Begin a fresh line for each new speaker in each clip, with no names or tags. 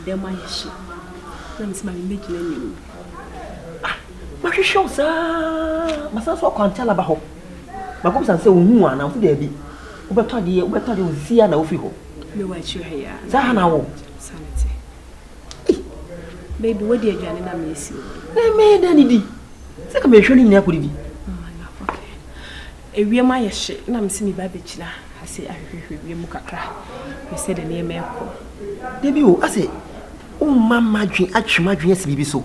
Ɛdan mu ayɛ hye. Na mese ma memmɛgyina anim.
Ah, mahwehwɛ wo saa. Masan so akɔ Auntie Alaba hɔ. Makɔbisa no sɛ wohu wo anaa? Ɔse daabi. Wobɛtɔ adeɛ, wobɛtɔ adeɛ wɔ sisi a na wofiri hɔ.
Mewɔ akyire ha yi ara.
Saa ha na wɔ?
Saa na ɛte.
Ei!
Baby, wadi aduane na mesi wɔ.
Na mɛyɛ dɛn adidi? Sɛ ka mehwɛ no nyinaa kɔdidi.
Oh my love, okay. Ewiem ayɛ hye na mese meba abɛgyina ha sei ahwehwɛhwɛ wiem kakra hwɛ sɛdeɛ nneɛma ɛkɔ.
Dabi o, asɛ womma m'adwene atwe m'adwene asi biribi so.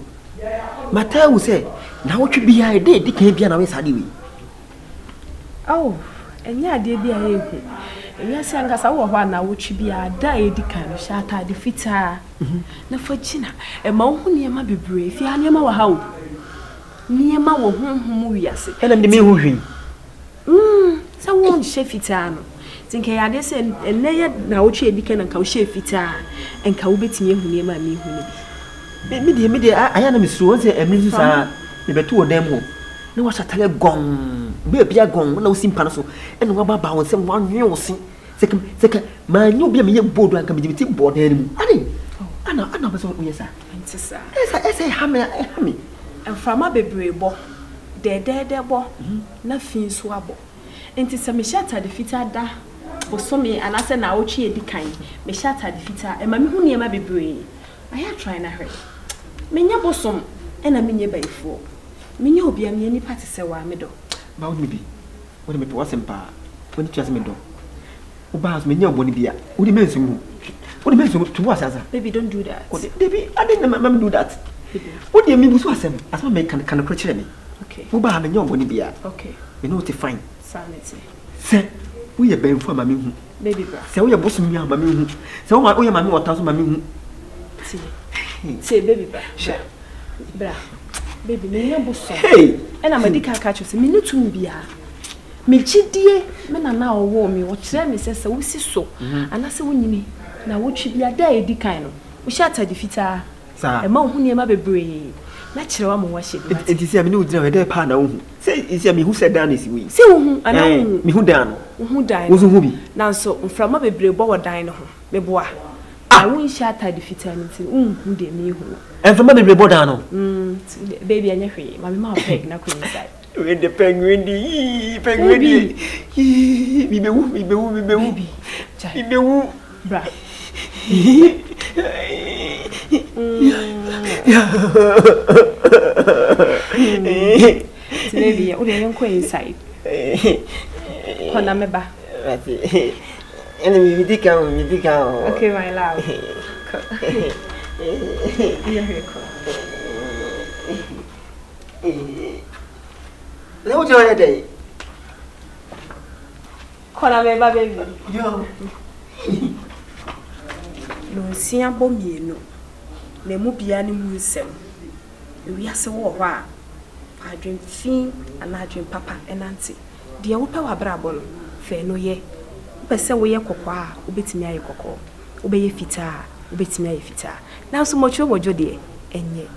Mataa ahu sɛ naawɔtwe biara ɛda a ɛdi kan biara na woyɛ saa adeɛ wei.
Oh, ɛnyɛ adeɛ bi a ɛyɛ hu. Ewiase ankasa wowɔ hɔ a naawɔtwe biara da a ɛdi kan no hyɛ ataade fitaa na fa gyina. Ɛma wohu nneɛma bebree. Fie ha nneɛma wɔ ha o. Nneɛma wɔ honhom mu wiase.
Ɛna mede menhu hwee.
Mm, sɛ wonhyɛ fitaa no. Nti nka ɛyɛ adeɛ sɛ ɛnnɛ yɛ naawɔtwe a ɛdi kan na nka wohyɛɛ fitaa a, nka wobɛtumi ahu nneɛma a mehu no bi.
Me deɛ, me deɛ, ayɛ a na mesuro. Wɔn sɛ mmere nso saa, mebɛto wɔ dan mu hɔ, na wahyɛ atadeɛ gɔnn, baabi a gɔnn, na wosi mpa no so, ɛna wababaa wo nsam, wanwene wo se. Sɛ ka, sɛ ka, manyɛ obi a meyɛ bold a, nka mede me ti bɔɔ dan no mu. Adɛn? Ana, ana wopɛ sɛ woyɛ saa?
Ɛnte saa.
Ɛyɛ saa, ɛyɛ sɛ ɛha me a, ɛha me.
Mframa bebree bɔ, dɛɛdɛɛdɛ bɔ, na fi nso abɔ. Enti sɛ mehyɛ atade fitaa da bosome anaasɛ naawɔtwe a ɛdi kan, mehyɛ atade fitaa, ɛma mehu nneɛma bebree. Ayɛ a try na hwɛ. Menyɛ bosom ɛna menyɛ bayifoɔ. Menyɛ obiara, meyɛ nipa te sɛ wo ara, me dɔ.
Ba wo ne me bi, wo de mepɛ w'asɛm paa, w'ani tua sɛ medɔ. Wo baa nso menyɛ wo bɔne bia, wo de mensom ho, wo de mensom to bo ase ansa.
Baby don't do that.
Wo de, dabi, adɛn na ma me do that?
Baby.
Wo deɛ mebu so asɛm, asɛm a meka no, ka nokorɛ kyerɛ me.
Okay.
Wo baa menyɛ wo bɔne bia.
Okay.
Me ne wo te fine.
Saa na ɛte.
Sɛ woyɛ bɛnfo a ma me hu.
Baby bra.
Sɛ woyɛ bosom bi a ma me hu. Sɛ wo woyɛ maame ɔta nso ma me hu.
Tie. Tie baby bra. Bra. Bra. Baby menyɛ bosom.
Hey.
Ɛna madi kan aka kyerɛ sɛ menni tumi biara. Me gyidie, me nana a ɔwoo me, ɔkyerɛɛ me sɛ sɛ wosi so anaasɛ wonyini nnawɔtwe bi a, da a ɛdi kan no, wohyɛ atade fitaa. Ɛma wohu nneɛma bebree. Mɛkyerɛ wo ama woahyɛ bi, woate?
Enti sɛ me ne wo gyina hɔ, ɛdɛn paa na wohu? Sɛ mehu sɛ dan na ɛsi hɔ yi.
Sɛ wohu anaa wonhu?
Mehu dan no.
Wohu dan no.
Wo nso hu bi.
Nanso mframa bebree bɔ wɔ dan no ho. Meboa. Na wonhyɛ atade fitaa no nti no, wonhu deɛ mehu no.
Mframa bebree bɔ dan no.
Baby, ɛnyɛ hwee. Ma memma wo peg na kɔ inside.
Wede penguin di yii penguin di yii mi bɛ wu mi bɛ wu mi bɛ wu mi bɛ wu.
Bra. Ti baby, o de yɛn kɔ inside. Kɔ na meba.
Ɛna mi di kan o mi di kan o.
Okay my love. Kɔ. Yɛ hwɛ kɔ.
Na wo gyina yɛ dɛn?
Kɔ na meba baby.
Yo.
Nonsia bɔ mienu, na emu biara ne mu nsɛm. Ewiase wowɔ hɔ a, fa adwen fi anaa adwen papa nante. Deɛ wopɛ wɔ abrabɔ no, fa ɛno yɛ. Wopɛ sɛ woyɛ kɔkɔɔ a, wobɛtumi ayɛ kɔkɔɔ. Wobɛyɛ fitaa a, wobɛtumi ayɛ fitaa. Nanso mɔtwerɛmɔdwo deɛ, ɛnyɛ.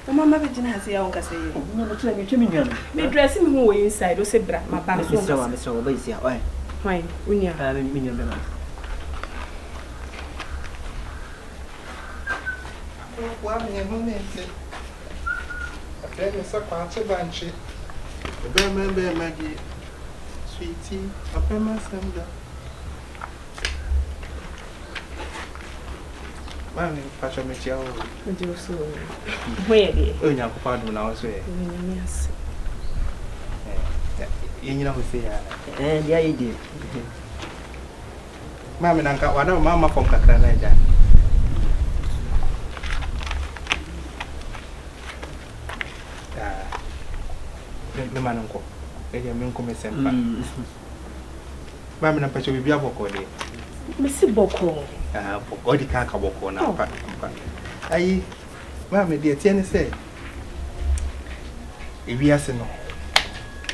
Mama ma bɛgyina ha sei a wonkasa yie.
Oh, me kyerɛ me twɛ me nua no.
Me dress me ho wɔ inside wo se bra ma ba so
wonkasa. Mesrɛ wa mesrɛ wa ɔba sisi a ɔyɛ.
Hwan wo nua?
Ah me me nua bɛma.
Akoa me ho ne nte. Afrɛ me sɛ kwakye bankye. Ɔbɛrima bɛrima deɛ sweetie ɔpɛ m'asɛm da. Maame, mpakyɛ mekyia wo.
Megye wo so o. Ho yɛ deɛ?
O Nyankopɔn adom na wo nso yɛ.
Meda Nyame ase.
Yɛnyina hɔ sei ara.
Ɛɛ deɛ ayɛ deɛ.
Maame na nka wada mama fam kakra na agya. Me ma no nkɔ. Ɛdeɛ me nko me sɛmpa. Maame na mpakyɛ biribi abɔkɔɔ deɛ.
Mesi bɔkɔɔ.
Ah, bɔkɔɔ ɔdi kan ka bɔkɔɔ na ampa ampa. Ayi, maame deɛ ɛteɛ ne sɛ ewiase no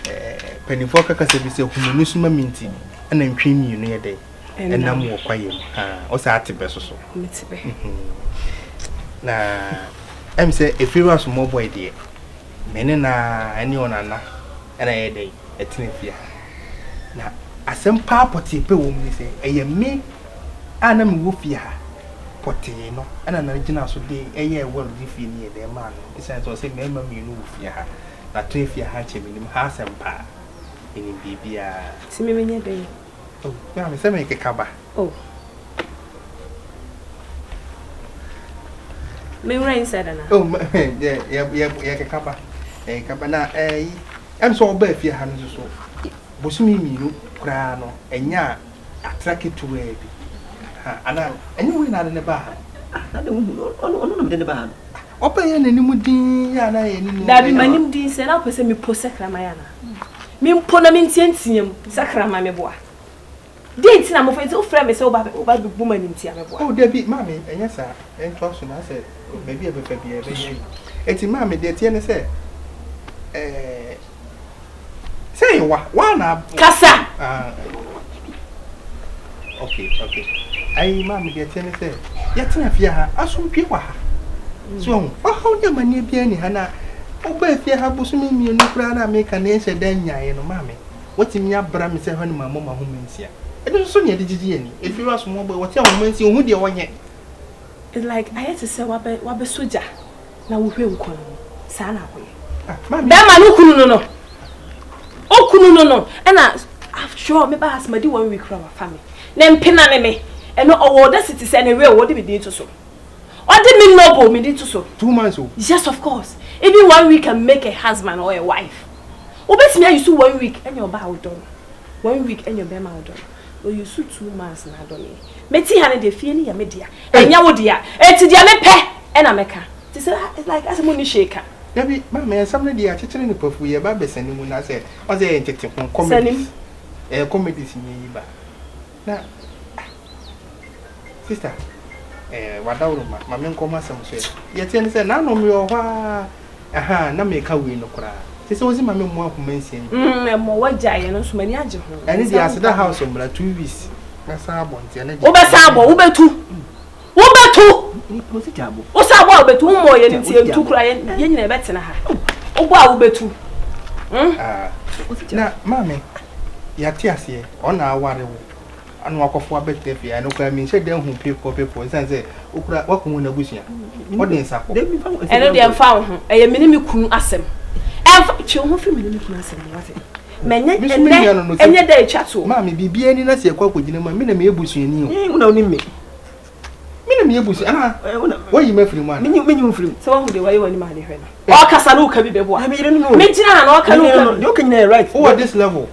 ɛɛ mpanimfoɔ ka kasa bi sɛ humani suma mi nti ɛna ntwe mmienu yɛ dɛ ɛnam wɔ kwaeɛ mu. Ha, ɔsɛ ate bɛ soso.
Mete bɛ.
Na ɛm sɛ efiri asomɔbɔe deɛ me ne na ɛne ɔnana ɛna yɛ dɛ ɛtena fie ha. Na asɛm paa pɔtee pɛ wɔ mu ne sɛ, ɛyɛ me a na mewɔ fie ha. pɔtee no ɛna na gyina so de ɛyɛɛ will de fie no yɛ dɛn maa no. Esiane sɛ ɔse mmarima mmienu wɔ fie ha, na tena fie ha kyɛ menim ha asɛm paa. Menim biribiara.
Nti me menyɛ dɛn?
Oh, maame, sɛ merekeka ba.
Oh. Me wura inside ana?
Oh, yɛ yɛ yɛ yɛkeka ba. Yɛkeka ba na ɛyi ɛm sɛ ɔbaa fie ha no nso so bosome mmienu koraa no ɛnya atra ketewaa bi. Ha ana ɛnyɛ wei na ade ne baa ha no?
Ah, na de wohu no ɔno ɔno na mede ne baa ha no.
Ɔbɛyɛ n'anim dinn yɛ a na yɛ ne nu.
Dabi m'anim dinn sɛ na wopɛ sɛ mepo sɛ kraman ana? Mempo na menteanteam sɛ kraman meboa. Dɛn nti na mofrɛ nti wofrɛ me sɛ woba woba bɛbu m'animtia meboa.
Oh dabi maame ɛnyɛ saa ɛntoa so na asɛ baabi a ɛbɛfa biara ɛbɛyɛ ayi eti maame deɛ ɛteɛ ne sɛ ɛɛ sɛ ɛyɛ wa wa na.
Kasa.
Ah okay okay ayi maame deɛ ɛteɛ ne sɛ yɛtena fie ha asomdwie wɔ ha so ɔho ɔhaw ne amaneɛ biara ni ha na wobaa fie ha bosome mmienu koraa na meka na ɛnhyɛ da nyaeɛ no maame. Watumi abra me sɛ hwɛ no mammɔ m'ahoma nsia. Ɛno nso so nea ɛde gyigye yɛn ani. Ɛfiri asommɔbɔ yi, wɔte ahoma nsia, ɔhu deɛ ɔnyɛ.
It's like ayɛ te sɛ wabɛ wabɛsɔ gya na wohwɛ nkwa no mu. Saa na akɔyɛ.
Ah, maame.
Bɛrima no kunu no no. Okunu no no. Ɛna after all, me ba ha sɛ madi one week koraa wafa me. Ne mpena ne me. Ɛno ɔwɔ audacity sɛ ne real wɔde me din to so. Ɔde me noble me din to so.
2 months o.
Yes, of course. Even one week can make a husband or a wife. Wobɛtumi ayi so one week ɛnyɛ ɔbaa a wodɔ no. One week ɛnyɛ ɔbɛrima a wodɔ no. Oyi so 2 months na adɔ me. Meti ha no deɛ, fie no yɛ me dea. Ɛnyɛ wo dea. Eti deɛ mepɛ ɛna mɛka. Ti sɛ it's like asɛ mo ni hwee ka.
Dabi, maame, nsɛm no deɛ akyekyere nipa fu yɛba abɛsane mu na sɛ ɔsɛ yɛ ntete ho comedies. Ɛyɛ comedies nyɛ yi ba. Na ah, sister, eh, wadaworo ma, ma menkɔ m'asɛm so ɛ. Deɛ ɛteɛ ne sɛ, nanom mewɔ hɔ ara, aha, na meka wei no koraa. Te sɛ wosi ma me mmoa nhoma nsia yi.
Ɛmmɔ wagya yɛ no nso m'ani agye ho.
Ɛne deɛ aseda house mmra 2 weeks mɛsan abɔ nti ɛne deɛ.
Wobɛsan abɔ, wobɛtu. Wobɛtu. Wosan abɔ a wobɛtu, wommɔɔ yɛn nti yɛntu koraa, yɛn yɛn nyinaa yɛbɛtena ha. Wobɔ a wobɛtu.
Ah, na maame, yɛate aseɛ, ɔna aware wo ana wakɔfo abɛtena fie ɛno koraa menhyɛ da hu pepɔ pepɔ ɛsiane sɛ wokura wakɔhu n'abusua wode nsa kɔ.
Ɛno deɛ mfa wo ho, ɛyɛ me ne me kunu asɛm. Ɛmfa, twe wo ho firi me ne me kunu asɛm ho, wate? Mɛnyɛ
Me nso me nua no
ɛnɛ,
no sɛ
ɛnyɛ da atwa toɔ.
Maame, biribiara ni na sɛ yɛkɔ akɔgyina mu a, me na meyɛ busuani o.
Wo na wonim me.
Me na meyɛ busua ana wayi me afiri mu ana?
Menyi wo mfiri mu.
Sɛ wahu deɛ wayɛ w'anim ade hwɛ no. Ɔkasa no woka bi bɛboa.
Me yere no no.
Megyina ha na ɔka no woka bi.
Deɛ woka nyinaa yɛ right.
Wowɔ this level.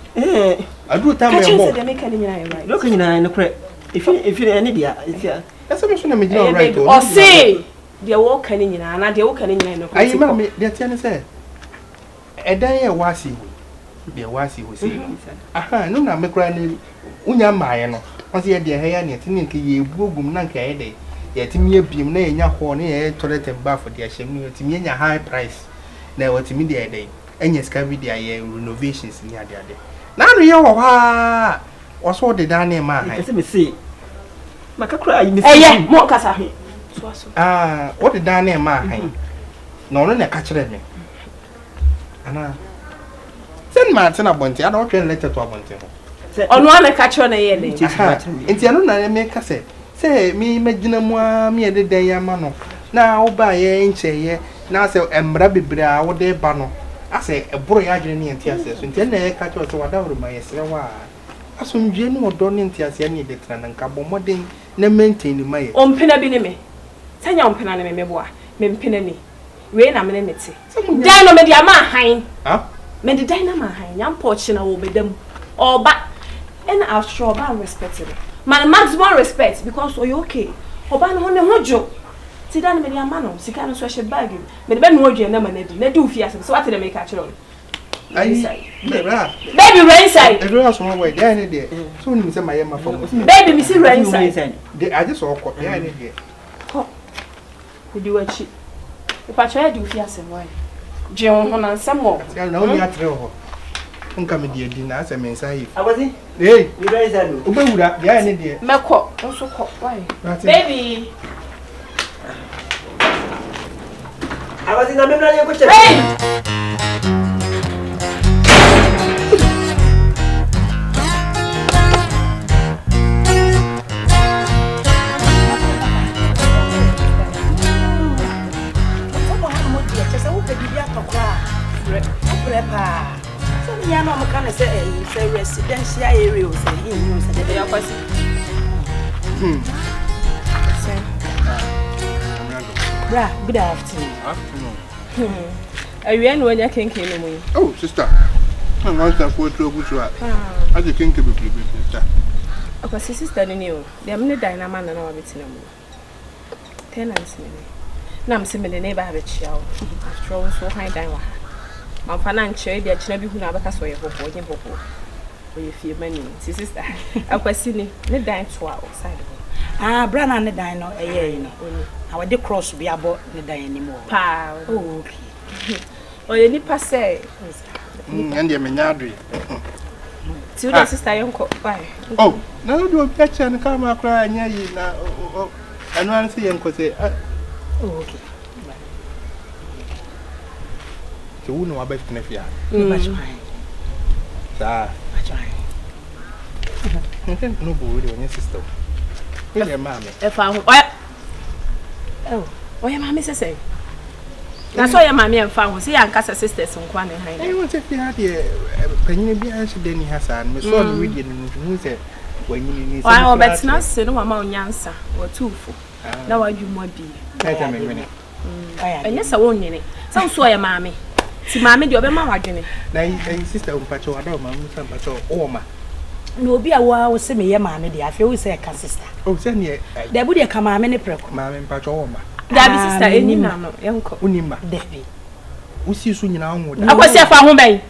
Aduru time
Ka kyerɛ
ɛbɔ.
sɛ deɛ meka no nyinaa yɛ right.
Deɛ woka nyinaa yɛ nokorɛ. Efi efi ɛne dea. Efi
Ɛsɛ me so na megyina
Ɛyɛ
right
baby.
o.
Ɔse deɛ wɔka no nyinaa anaa deɛ woka no nyinaa yɛ nokorɛ.
Ayi
Nti kɔ.
maame, deɛ teɛ ne sɛ ɛdan yɛ ɛwɔ ase hɔ yi, deɛ ɛwɔ ase hɔ sei no. Aha, ɛno na me koraa ne wonya mmaeɛ no. Wɔn sɛ yɛ deɛ ɛha yi a ne yɛte ne nka yɛbu ogum na nka yɛyɛ dɛ. Yɛtumi abiem na yɛnya hall na yɛyɛ toilet and bath de ahyɛ mu, yɛtumi anya high price na wɔtumi de ayɛ dɛ anya sika bi de ayɛ renovations ne ade ade. Na ano yɛ wɔ hɔ ara wɔsɔ wode dan ne ma ahan.
Ɛsɛ me se maka koraa yi me se.
Ɛyɛ mo nkasa. Toa so.
Ah, wode dan ne ma ahan. Na ɔno na ɛka kyerɛ me. Ana sɛ ne maa te na abɔnten ana ɔtwɛn letter to abɔnten hɔ.
Ɔno ara na ɛka kyerɛ no yɛ dɛn?
Aha, nti ɛno na meka sɛ sɛ me mɛgyina mu ara me yɛde dan yi ama no na wobaeɛ nkyɛeɛ na sɛ mmara bebree a wode ba no asɛ ɛboro yɛ adwene ne yɛn nte aseɛ so nti ɛna yɛka kyerɛ sɛ wadaworo ma yɛsrɛ wo a asomdwoeɛ ne ɔdɔ ne nteaseɛ ne yɛde tena no nka bɔ mmɔden na maintain ne ma yɛ.
Ɔmpena bi ne me. Sɛ nyɛ ɔmpena ne me meboa. Me mpena ni. Wei na me ne ne te. Dan no mede ama ahan. Mede dan no ama ahan. Nyampɔ ɔkye na wɔbɛda mu. Ɔba. Ɛna after all ɔba respect no. Ma no maximum respect because ɔyɛ okay. Ɔba no ho ne ho dwo. Ti dan no mede ama no. Sika no nso ɛhyɛ bag mu. Mede bɛnoa aduane ama no adi. Na di wo fie asɛm. Sɛ wate deɛ meka kyerɛ wo no.
Ayi, bra.
Baby, wura inside.
Ɛduru asoma boy, deɛ ne deɛ. So wonim sɛ mayɛ ma fa mu.
Baby, mesi wura inside.
De agye sɛ ɔkɔ, deɛ ne deɛ.
Kɔ. Medi w'akyi. Mepakyɛ yɛ de wo fi asɛm wae. Dwen wo ho na nsɛm wɔ hɔ.
Na wonni atrɛ wɔ hɔ. Nka mede adi na asɛ me nsa ayɛ fi.
Akwasi.
Hey.
Wura inside o.
Wobɛwura, deɛ ne deɛ.
Mɛkɔ, wo nso kɔ wae. Baby.
Akwasi na memra yɛnkɔ kyɛ.
Hey!
hia na ɔmo ka no sɛ ɛyi sɛ residential area o sɛ ɛyi o sɛ dɛbɛ.
Ɛyɛ Kwasi.
Bra, good afternoon.
Afternoon.
Awia na wanya kenken no mu yi.
Oh, sister. Na nwansa fo atu agu so a. Agye kenke bebrebe, sister.
Akwasi sister no ni o. Deɛ mene dan no ama no na wabɛtena mu no. Tenant no ni. Na mese mede ne ba abɛkyia wo. After all, wo nso wohan dan wɔ ha. Mamfa no ankyerɛ ebi akyena bi hu na abɛka sɛ ɔyɛ hɔhoɔ, ɔnyɛ hɔhoɔ. Ɔyɛ fie mani. Nti sister, Akwasi ni, ne dan toa wo side hɔ.
Ah, bra na ne dan no ɛyɛ yi no. Na wɔde cross bi abɔ ne dan anim wɔ hɔ.
Paa.
Oh, okay.
Ɔyɛ nipa sɛ.
Ɛn deɛ menya adoe.
Nti wo deɛ sister yɛnkɔ. Bye.
Oh, na wode obi akyerɛ no kama koraa nyɛ yi na ɛno ara sɛ yɛnkɔ sɛ.
Oh, okay.
Sɛ wo na wabɛtena fie ha. Saa. Nkyɛn no bo wei deɛ ɔnyɛ sister o. Wei deɛ maame.
Ɛfa ho. Ɔyɛ. Ɔyɛ maame sɛ sɛn? Na sɛ ɔyɛ maame ɛmfa ho sɛ yɛ ankasa sisters nko a na ɛhan
dɛ. Ɛyɛ wɔn sɛ fie ha deɛ panyin bi anhyɛ dɛ ni ha saa no mesɔɔ no wedeɛ no no hu sɛ wanyini ne nsɛm
koraa. Ɔbɛtena ase na wama wo nyansa wɔtu fo na wadwi mu abie.
Ɛsɛ menwene.
Ɛnyɛ sɛ wonwene sɛ wo so ɔyɛ maame ti maame deɛ ɔbɛma wadwene.
Na yi sister mpakyɛw ada maame musa mpakyɛw wowɔ ma.
Na obi a wo se meyɛ maame deɛ afei wo sɛ ɛka sister.
Oh sɛ neɛ.
Dabi deɛ ka maame ne prɛko.
Maame mpakyɛw wɔ ma.
Dabi sister enyi na no yɛnkɔ.
Wonni ma.
Dabi.
Wosi so nyinaa wo da.
Akwasi ɛfa ho bɛn.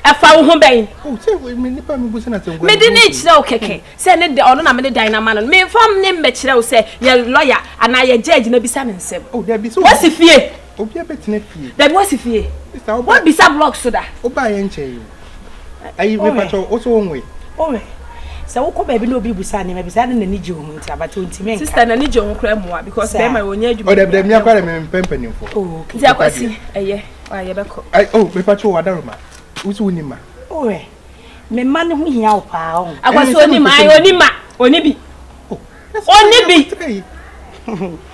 Ɛfa wo ho bɛn.
Oh sɛ me nipa mi bu sɛ na sɛ nkɔ.
Mede ne kyerɛ wo kɛkɛ sɛ ne de ɔno na mede dan na ma no. Memfa ne mmɛkyerɛ wo sɛ yɛ lawyer anaa yɛ judge na bisa ne nsɛm.
Oh dabi sɛ.
Wasi fie.
Obi abɛtena fie.
Dabi wasi fie. Wabisa blog so da.
Woba yɛ nkyɛn yi o. Ayi mepakyɛw wo so wo nwoe.
Wohwɛ sɛ wokɔ baabi na obi bisa nneɛma bi saa na n'ani gye wo ho nti abata ontumi nka.
Sister n'ani gye ho koraa mua because bɛrima wɔnyɛ adwuma.
Oh dabi dabi mi akora de me mpɛ mpanimfoɔ.
Oh okay.
Nti akwasi ɛyɛ wa yɛbɛkɔ.
Ayi oh mepakyɛw wadaroma wo so wonni mma.
Wohwɛ me mma no ho hia wo paa ɔho.
Akwasi oni ma ayi oni ma oni bi. Oni bi.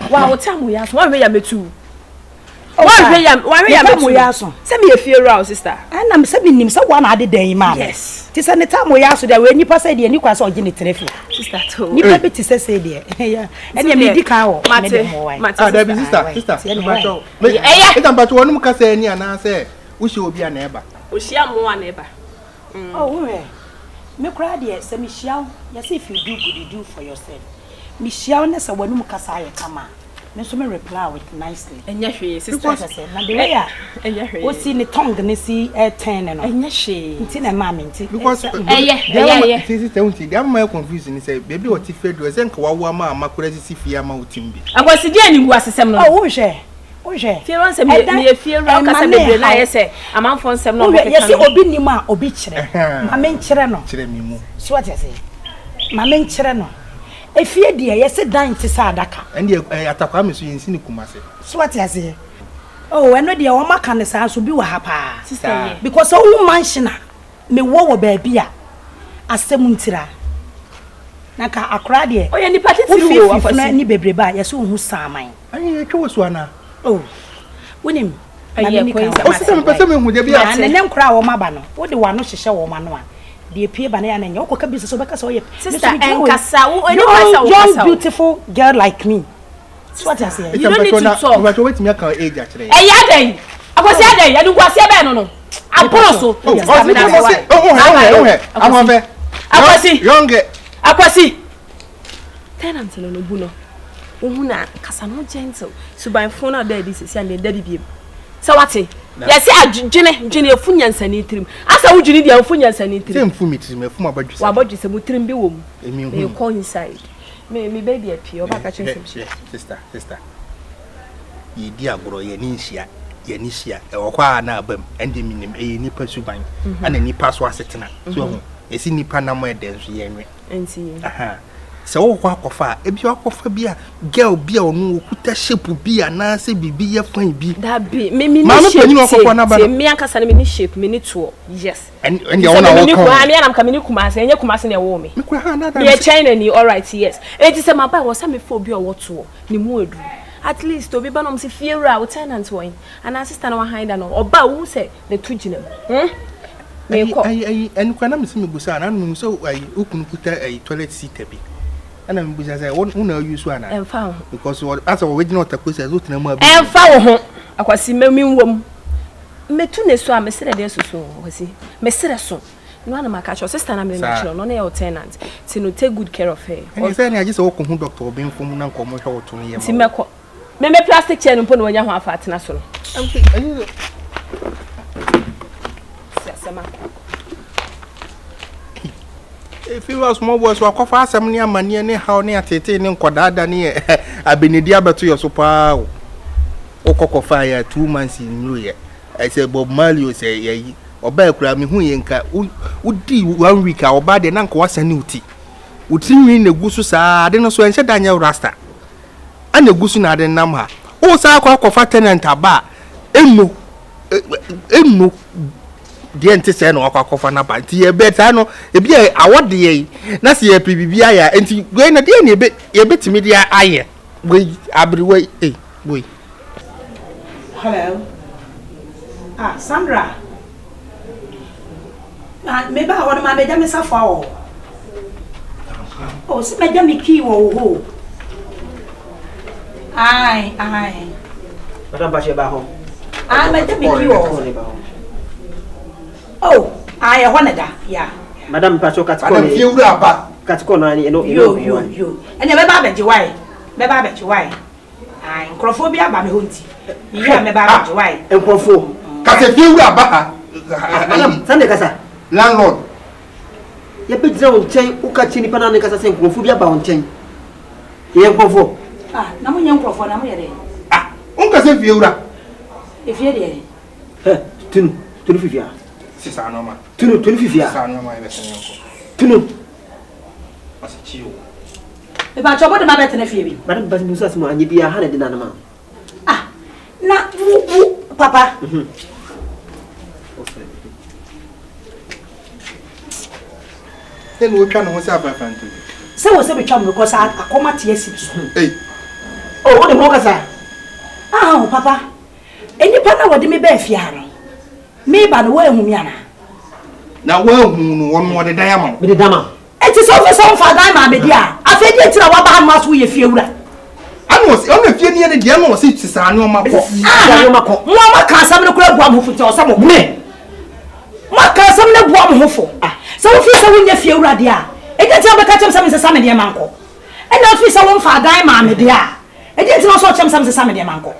Wa wo tam wo yɛ aso wɔn hwɛ yɛ metu. Wanhwɛ yam, wanhwɛ yam
etu. Yɛ aso.
Sɛ mi yɛ fie wura o sister.
Ɛna sɛ mi nim sɛ wɔn ade dan yi maa mi.
Yes.
Ti sɛ ne tam yɛ aso deɛ wei nipa sɛ deɛ ni kwan sɛ ɔgye ne tena fie.
Sister to.
Nipa bi ti sɛ sɛ deɛ. Ɛnna mi di kan wɔ.
Mate mate
sister. Ah dabi sister sister. Mpatsɔ.
Ɛyɛ.
Sister mpatsɔ wɔn mu kasa ɛni anaasɛ wohyia obi a na ɛba.
Ohyia mmoa na ɛba.
Oh wohwɛ me koraa deɛ sɛ mehyia wo yɛsɛ if you do good you do for yourself mehyia wo ne sɛ w'anum kasa ayɛ kama a me nso me reply with nicely.
Ɛnyɛ hwee sister.
Because na the way a
ɛnyɛ hwee.
Osi ne tongue ne si ɛtɛn ne no.
Ɛnyɛ hwee.
Nti na ɛmaa me nti.
Because
ɛyɛ ɛyɛ ɛyɛ.
Sisi sɛ nti deɛ ama yɛ confuse ni sɛ beebi a ɔte fie do ɛsɛ nka wawo ama ama kora sisi fie ama wo tim bi.
Akwasi deɛ ni ngu asesɛm no.
Oh wohwɛ wohwɛ.
Fie wura nsɛm yɛ meyɛ fie wura ɔkasa bebree na ayɛ sɛ amanfoɔ nsɛm na ɔmo keka no.
Yɛsi obi nim a obi kyerɛ. Ma me nkyerɛ no.
Kyerɛ me mu.
So wate ase. Ma me nkyerɛ no. Efie deɛ yɛse dan te sɛ adaka.
Ɛndeɛ ɛɛ Atakwame nso yɛnsi no Kumase.
So wate aseɛ? Oh ɛno deɛ wɔn aka no saa nso bi wɔ ha paa.
Sister yɛ.
Because sɛ wohu mansion a mewɔ wɔ baabi a asɛm ntira. Na nka akora deɛ.
Ɔyɛ nipa titiriw o
Wofi
Akwasi.
funu ani bebrebe a yɛse wohu saaman.
Ɛne yɛtwa wɔ so anaa?
Oh wonim ma
Ɛyɛ
menni kan
kwan sɛ
wɔ
Ɔsi sɛ mepɛ sɛ mehu da bi a.
Na ne nkora a wɔn aba no wode w'ano hyehyɛ wɔn ano a deɛ pie ba no yɛ a na ɛnyɛ wokɔka bi sɛ sɛ wobɛka sɛ ɔyɛ
Sister ɛnkasa wo ɛni kwan sɛ
young
wokasa
young
o.
beautiful girl like me so wate aseɛ
You don't need to talk.
Mpatsɔ wetumi aka age akyerɛ yɛn.
Ɛyɛ adɛn akwasi adɛn ɛde nkwasi bɛn no no aboro so.
Oh, ɔsi ɔsi oh oh oh oh ahoɔfɛ.
Akwasi
Young girl.
Akwasi. Tenant no no bu no wohu na kasa no gentle suban fo na ɔda adi sisi a na ɛda bi biem sɛ wate yɛsɛ adwene dwene efu nyansani tirim asa wo dwene deɛ nfu nyansani
Sɛ
tirim
nfu mi tirim efu ma bɔdwe sɛ.
wabɔdwe sɛ mu tirim bi wɔ mu
Emi hu.
mekɔ inside me me baby apie ɔba ka kyerɛ sɛ
Hwɛ sister sister. Yɛdi agorɔ yɛne nhyia yɛne hyia ɛwɔ hɔ a na aba mu ɛnde menim ɛyɛ nipa suban ɛna nipa so asetena so ɛho ɛsi nipa nam ɛdɛ nso yɛnwe.
Nti.
Aha. Sɛ wokɔ akɔfa a, ebi akɔfa bi a girl bi a ɔno okuta shape bi anaasɛ biribi yɛ fine bi.
Dabi, me me ni
Maame
shape
panyin
tie
ɔkɔkɔ n'aba
tie
no.
me ankasa no me ni shape me ni toɔ yes.
Ɛn ɛn deɛ
Sɛ
wɔn na
me ni
wɔka
kuma
o.
me anam ka me ni Kumasi ɛnyɛ Kumasi na ɛwɔ me.
Me kura ha na
Me yɛ China ni alright yes. Eti sɛ maba wɔ sɛ me fa obi a ɔwɔ toɔ ne mu aduru. At least obi ba na ɔmo sɛ fie wura wo tenant wɔ he anaa sister na wahan da no ɔba a wohu sɛ ne to gyina mu. Hmm? Meekɔ.
Ayi ayi ɛno koraa na mese mebusa na mehu sɛ ayi wo kunu kuta ayi toilet seat bi ɛna mebusa sɛ wo na ayi so ana.
Ɛmfa wo ho.
Because asɛ wɔbɛgyina ɔtako sɛ wotena mu a.
Ɛmfa wo ho Akwasi mɛ mi wɔ mu. Metu ne so a mesrɛ deɛ soso Akwasi mesrɛ so. No ana maka kyerɛ sister na mene na kyerɛ no no yɛ wo tenant ti no take good care of her.
Ɛne sɛ ne agye sɛ wokɔ hu doctor ɔbenfo mu na nkɔmɔ hwɛ wo to no yɛ ma.
Ti mɛkɔ. Me me plastic chair no mpo na wanya ho afa atena so no. Si asɛm akɔ.
Efi wa small boys wakɔfa asɛm ne amanneɛ ne haw ne atetee ne nkɔdaada ne abenedi abɛto yɛ so paa o. Wokɔ kɔfa yɛ 2 months nnuru yɛ. Sɛ Bob Marley o sɛ yɛyi ɔbaa kura mehu yɛ nka wodi one week a ɔbaa deɛ na nka wasane wo ti. Wo tiri nwi na egu so saa ade no so ɛnhyɛ da nyɛ rasta. Ɛna egu so na ade nam ha. Wo saa akɔ akɔfa tenant aba a emu emu deɛ nte sɛ na wakɔ akɔfa n'aba nti yɛ bɛ saa no ebi yɛ awɔ deɛ yi na sɛ yɛpɛ biribi ayɛ a nti wei na deɛ na yɛbɛ yɛbɛtumi de ayɛ wei abiri wei ei wei.
Hello. Ah, Sandra. Na me ba hɔ no ma megya me safoa wɔ hɔ. Oh, sɛ megya me key wɔ wo hɔ o. Ai, ai.
Madam Bahyɛ ba hɔ.
Ah, megya me key wɔ hɔ. Oh, ai, ɛhɔ na da. Ya.
Madam Mpacho katikɔ
Madam fie wura aba.
Katikɔ no ani ɛno.
Yo, yo, yo. Ɛnna mɛba abɛgye wae. Mɛba abɛgye wae. Ai, nkurɔfoɔ bi aba me hɔ nti. Mewie a mɛba abɛgye wae.
Nkurɔfoɔ.
Kasa fie wura aba ha.
Madam, sani kasa.
Landlord.
Yɛbɛgyina wo nkyɛn woka kyerɛ nipa no ne kasa sɛ nkurɔfoɔ bi aba wo nkyɛn. Yɛ nkurɔfoɔ.
Ah, na monyɛ nkurɔfoɔ na moyɛ dɛn?
Ah, wonkasa fie wura.
Efie deɛ.
Hɛ, tunu, tunu fifia.
Sisa nneɛma.
Tunu, tunu fifia.
Sisa nneɛma yɛbɛsɛn yɛn kɔ.
Tunu.
Ɔsi kyi o.
Mepakyɛ mo de ma bɛtena fie bi.
Madam Basi Musa asɛm anyɛ biara ha na de nanam a.
Ah, na wo wo papa.
Sɛ na otwa ne ho sɛ afrafranto.
Sɛ wɔ sɛ betwa mu because akɔm ate asi me so.
Ei.
Oh, wo de ho kasa.
Ah, oh, papa. Enipa na wɔde me bɛɛ fie ha no. Me ba no wɔahu me ana?
Na wɔahu no wɔn wɔde dan ama wo.
Mede dan ma.
Eti sɛ wofi sɛ womfa dan maa me deɛ a, afei deɛ nti na woaba ha no aso woyɛ fie wura.
Ana ɔsi ɔna fie ni yɛ ne deɛ na ɔsi sisa nneɛma kɔ.
Sisa nneɛma kɔ.
Mo a moaka asɛm no koraa bua mo ho fo nti ɔsɛ mo.
Me.
Moaka asɛm no bua mo ho fo. Sɛ wofi sɛ wonyɛ fie wura deɛ a, ɛdeɛ nti na wobɛka kyerɛ me sɛ mensesa me nneɛma nkɔ? Ɛna wofi sɛ womfa dan maa me deɛ a, ɛdeɛ nti na ɔsɛ ɔkyerɛ me sɛ mensesa me nneɛma nkɔ?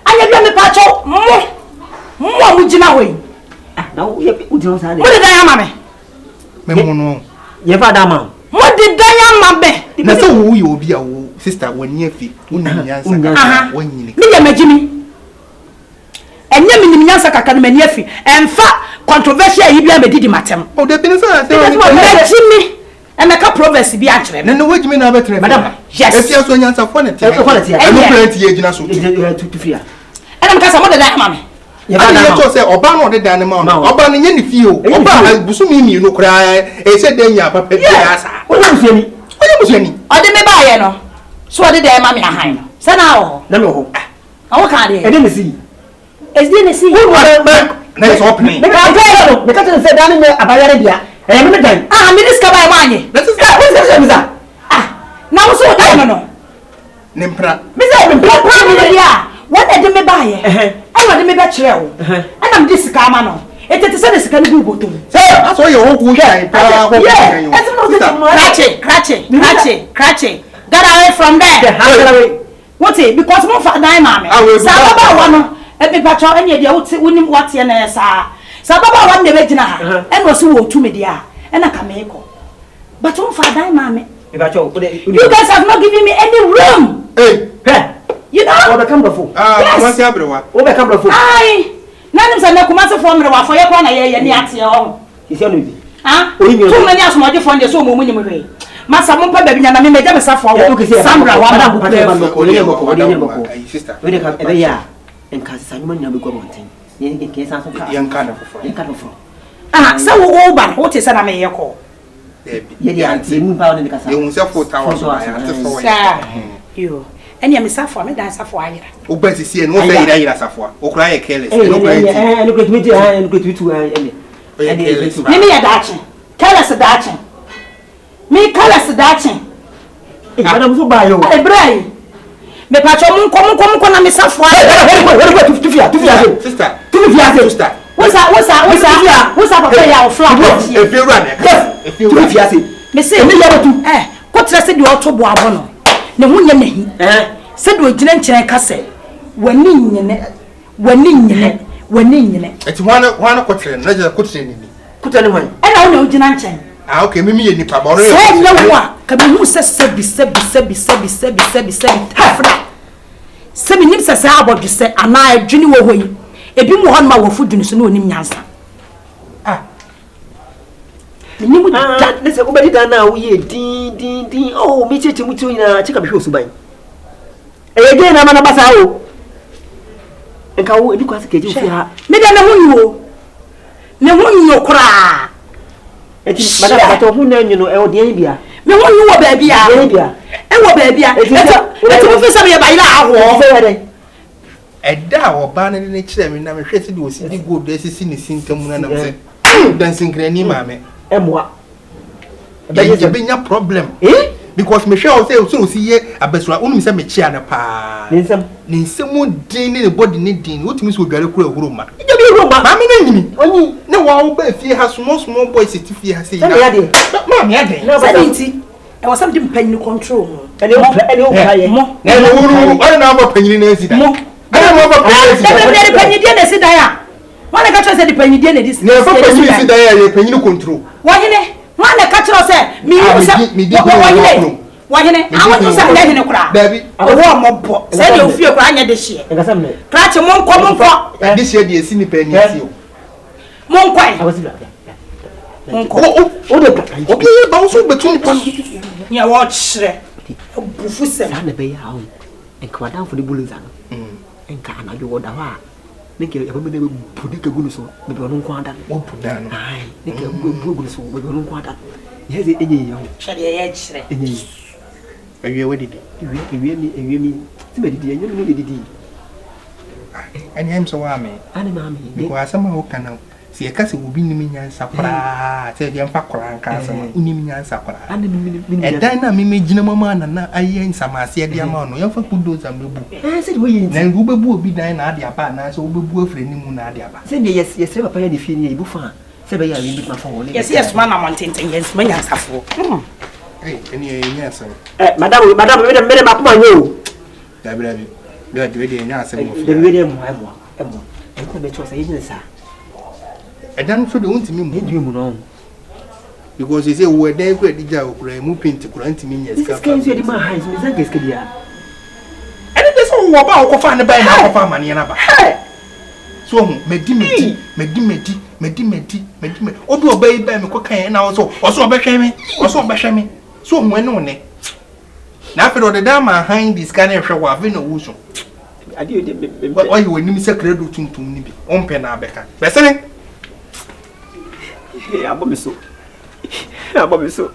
Anyɛ bia mepaakyɛw mo, mo a mogyina hɔ yi.
Na wogyina hɔ saa deɛ.
Mode dan ama me.
Memo no.
Yɛmfa dan ma wo.
Mode dan ama me.
Na sɛ wo yɛ obi a wo sister w'ani afi wonim nyansa kakra wanyini.
Me deɛ magye mi. Ɛnyɛ menim nyansa kakra no m'ani afi. Ɛmfa controversial yi bi a medidi m'atɛm.
O dabi ne sɛ sɛ
Magye mi. Ɛmɛka proverbs bi ankyerɛ me.
Ne ne wagyimi na abɛtena
Madam.
Yes.
Efia so nyansafoɔ ne te.
Ɛfɔ ne te.
Ɛno kura nti yɛ gyina so.
Tu fia.
Ɛna meka sɛ mode dan ama me.
Yɛmfa
Ana
dan
yɛ
ma
kyerɛ
wo.
sɛ ɔbaa no ɔde dan no ma
Ma
wo.
wo.
Ɔbaa no nyɛ ne fie o.
Ɛnyɛ ne
Ɔbaa
fie.
bosome mmienu koraa ɛsɛ dɛ nya papa biara saa.
Wonyɛ busuani.
Ɔnyɛ busuani.
Ɔde me baayɛ no so ɔde dan ma me ahan no sɛ na wɔ hɔ.
Na me wɔ hɔ.
Na wo ka adeɛ.
Ɛdeɛ na si.
Ɛdeɛ na si.
Na yɛ sɛ ɔpene.
Meka kyerɛ no meka kyerɛ no sɛ dan no nyɛ abayare dea. Ɛyɛ me me dan.
Ah, me de sika baayɛ mo anye.
Na sisi.
Wo sika kyerɛ me sa.
Ah, na wo so wo dan no no.
Ne mpena.
Me sɛ me mpena me deɛ a wɔn na ɛde me baayɛ. Ɛna ɔde me bɛkyerɛ wo. Ɛna me de sika ama no. Ete te sɛ de sika no gu bɔtɔ mu.
Sɛ asɛ ɔyɛ ɔhoho hwan paa ɔhoho hwan o.
Krakye, krakye, krakye, krakye. Get away from there.
Hwɛ ha get away.
Wote because mo fa dan maa me. Sɛ ababaawa no mepatwa ɛne deɛ wote wonim wateɛ na ɛyɛ saa. Sɛ ababaawa no na ɛbɛgyina ha ɛna ɔse wɔ tu me deɛ a ɛna ka meekɔ. But wo fa dan maa me. You guys have not given me any room.
Hey.
Hwɛ.
You know.
Wɔbɛka mbrɔfo.
Ah,
Yes.
Kumasi aberewa.
Wobɛka mbrɔfo.
Aye. Na nim sɛ nɛ Kumasifoɔ mmerewafo yɛ koraa na yɛyɛ ne ateɛ ɔho.
Sisi ɔno bi.
Ah,
Oyi nyɛ
tum ne asomɔgyefoɔ deɛ sɛ ɔmo mu nim hwee. Masa mo mpɛ baabi nya na me mɛgya me safoa wɔ Sandra hɔ ama
Madam,
mo
bɔkɔ, ɔde nyɛ bɔkɔ, ɔde nyɛ bɔkɔ.
Ayi sister.
Wei de ka ɛbɛyɛ a nka sisa nnwuma nyinaa bɛgu abɔnten. Yɛn nka yɛn san so ka.
Yɛnka ne foforɔ.
Yɛnka ne foforɔ.
Ah, sɛ wo wo ba no wote sɛ na meyɛ kɔ.
Dabi.
Yɛ deɛ ante emu mpa ɔne ne kasa.
Yɛhu sɛ fo ta wɔ so na yɛate sɛ ɔyɛ.
Saa. Yo. Ɛnea me safoa, me dan safoa ayera.
Woba sisi ɛno wofɛ yera yera safoa. Wokora yɛ careless.
Ɛno
kora nti.
Ɛno kora tumi ti ɛno kora tumi tu ɛnɛ.
Ɔyɛ careless
Me meyɛ daakye. Careless daakye. Me careless daakye.
Ee, madam so baa yɛ o.
Ebere yi. Mepatwa mo nkɔ mo nkɔ mo nkɔ na me safoa.
Tufi tufi ase.
Sister.
Tufi ase.
Sister.
Wosa wosa wosa wosa papa yi a ɔfla akɔkye.
Efie wura na ɛka.
Yes.
Efie wura.
Tufi ase.
Me se.
Emi yɛ bɛtu.
Eh, kotra sɛ deɛ ɔto bo abɔ no. Ne ho nyɛ n'ahi.
Eh.
Sɛ deɛ ɔgyina nkyɛn ka sɛ w'ani nyene w'ani nyene w'ani nyene.
Eti hwan hwan kotere no? Na kyerɛ kotere ne ni.
Kotere ne hwan?
Ɛna wo na wogyina nkyɛn.
Ah okay, mimi yɛ nipa ba ɔno yɛ.
Sɛ ɛnyɛ wo a, ka mehu sɛ sɛbi sɛbi sɛbi sɛbi sɛbi sɛbi sɛbi tafra. Sɛ menim sɛ saa abɔdwesɛ anaa adwene wɔ hɔ yi, ebi mu wɔ hɔnom a wɔfo dwene so na wɔnim nyansa.
Ah.
Menim da.
Ah, ne sɛ wobɛdi dan no a woyɛ din din din. Oh, mekyerɛkyerɛ mu tiri nyinaa, kyɛ ka mehwɛ osuban. Ɛyɛ gay na ama no ba saa o. Nka wo ɛni kwan sɛ kɛgye wo fie ha.
Me deɛ me ho nyo o. Me ho nyo koraa.
Eti madam bàtà ho na nyo no ɛwɔ deɛ bia.
Me ho nyo wɔ baabi a.
Deɛ bia.
Ɛwɔ baabi a. Eti mo fi sɛ meyɛ bayerɛ ahoɔ.
Sɛ yɛ dɛ.
Ɛda a ɔbaa no de ne kyerɛ me na mehwɛ sɛ deɛ ɔsi di gold asisi ne si ntam no nam sɛ dansinkrani maame.
Ɛmoa.
Yɛbɛnya problem. Because mehwɛ wo sɛ sɛ ɔsi yɛ abasua wonim sɛ mekyea no paa.
Ne nsɛm.
Ne nsɛm din ne ne body ne din wotumi sɛ odware kura ehuro ma.
Gyabi ehuro ma.
Maame no nyini.
Onyi.
Ne wa wo ba fie ha small small boys ti fie ha sɛ
nyina. Sɛ adeɛ.
Maame adeɛ.
Sɛ nti ɛwɔ sɛ mede mpanyini control mu.
Ɛne wo ɛne wo pra yɛ.
Mo.
Na ɛne wo no ɔne na ɔba panyini na asi dan.
Mo.
Ɛne na ɔba panyini asi dan.
Ɛne de panyini na asi dan a. Wɔn na ka kyerɛ sɛ de panyini na edi.
Na ɛfa panyini si dan a yɛ panyini control.
Wɔhene wɔn na ka kyerɛ sɛ mihu sɛ wɔhene wɔhene àwọn tó sɛ ɛyɛ hene koraa.
Dabi.
Owó ɔmɔ bɔ sɛ ɛde ofie koraa nyɛ de hyeɛ. Krakye mo nkɔ mo nkɔ.
Ɛde hyeɛ deɛ esi nipa ani ase o.
Mo nkɔ yi. Mo nkɔ.
Obi yɛ ba woso bɛtu nipa no.
Nea wɔkyerɛ abufu sɛm.
Saa na ɛbɛyɛ a o nka w'adamfo ne bulldozer no nka anadwo wɔda hɔ a ne nka ɛbɛma no bu ne nka gu no so baabi ɔno nko ada no.
Wɔbu dan no.
Ae ne nka bu agu no so baabi ɔno nko ada no. Yɛ sɛ ɛnyɛ yie ho.
Hwɛ deɛ yɛkyerɛ.
Ɛnyɛ yie.
Awie wadidi.
Awie awie mi awie mi ti ma didi ɛnyɛ mi ne didi.
Ɛnyɛ ɛm sɛ waame.
Ane maame.
Because asɛm a woka no sɛ yɛka sɛ obi nim nyansa koraa sɛ yɛmfa koraa nka asɛm a wonim nyansa koraa. Ɛdan no a memegyina mu ama nana ayɛ nsamaseɛ de ama no yɛmfa bulldozer mmɛbu.
Sɛ deɛ woyɛ nti.
Na wobɛbu obi dan na ade aba anaasɛ wobɛbu afiri anim na ade aba.
Sɛ deɛ yɛsrɛ papa yɛ ne fie no yɛ yɛbu fa a sɛ ɛbɛyɛ a yɛbɛtumi afa wɔ ne.
Yɛsɛ yɛsoma namɔntenten yɛnsoma nyansafoɔ.
Ɛne ɛnyɛ asɛm.
Madam madam mede makoma nyɛ o.
Dabi dabi dabi wei deɛ ɛnyɛ asɛm wɔ fie.
Dabi wei deɛ ɛmmoa ɛmmoa ɛmmoa. Ɛnti na mɛkyerɛ sɛ yɛnyɛ saa.
Ɛdan no so deɛ wontumi mu.
Yɛntumi mu no.
Because sɛ wo ɛdan kura di gya okura emu paint kura ntumi nyɛ sika.
Sika nso yɛde maa ha nso mesa nka sika biara.
Ɛne de sɛ wowɔ ba a wokɔfa ne bae na akɔfa amaneɛ no aba. So ohu madi madi madi madi madi madi madi madi obi ɔba yi bae mekɔ kan ɛna ɔsɔ ɔsɔ ɔbɛhwɛ me ɔsɔ ɔbɛhwɛ me so ohu ɛne wo nɛ. Na afei de ɔde dan ama ahan de sika no rehwɛ wo afei na ɔwu so. Wayɛ w'anim sɛ kredo tuntum no bi wompɛ na abɛka bɛsene.
Abɔ me so. Abɔ me so.